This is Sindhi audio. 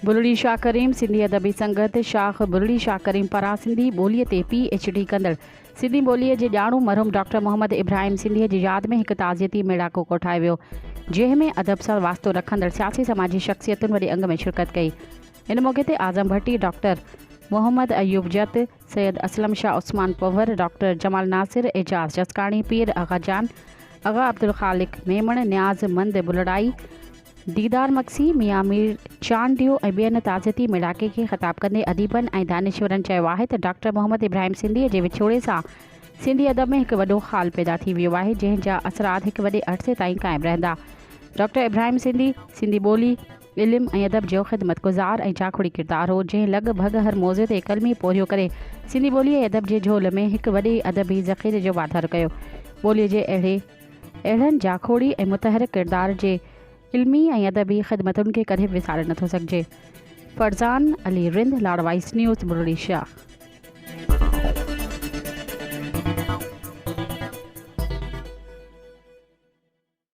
بلڙي شاهه ڪريم، سنڌي ادبي سنگت، شاخ بلڙي شاهه ڪريم پاران سنڌي ٻوليء تي پي ايڇ ڊي ڪندڙ سنڌي ٻوليء جي ڄاڻو مرحوم ڊاڪٽر محمد ابراهيم سنڌيء جي ياد ۾ هڪ تعزيتي ميڙاڪو ڪوٺايو ويو، جنهن ۾ ادب سان واسطو رکندڙ سياسي سماجي شخصيتن وڏي انگ ۾ شرڪت ڪئي. ان موقعي تي اعظم ڀٽي، ڊاڪٽر محمد ايوب جت، سيد اسلم شاهه عثمان پنهور، ڊاڪٽر جمال ناصر، اعجاز جسڪاڻي، پير آغا جان، آغا عبدالخالق ميمڻ، نياز مند بلڙائي، ديدار مگسي، ميان مير چانڊيو ۽ ٻين تعزيتي ميڙاڪي کي خطاب ڪندي اديبن ۽ دانشورن چيو آهي ته ڊاڪٽر محمد ابراهيم سنڌيء جي وڇوڙي سان سنڌي ادب ۾ هڪ وڏو خال پيدا ٿي ويو آهي جنهن جا اثرات هڪ وڏي عرصي تائين قائم رهندا. ڊاڪٽر ابراهيم سنڌي، سنڌي ٻولي، علم ۽ ادب جو خدمتگذار ۽ جاکوڙي ڪردار هو جنهن لڳ ڀڳ هر موضوع تي قلمي پورهيو ڪري سنڌي ٻولي ۽ ادب جي جهول ۾ هڪ وڏي ادبي ذخيري جو واڌارو ڪيو. ٻوليء جي اهڙي. اهڙن جاکوڙي ۽ متحرڪ ڪردار جي علمي ۽ ادبي خدمتن کي ڪڏهن به وساري نٿو سگهجي. Farzan Ali Rind, Lar voice news, Bulri Shah.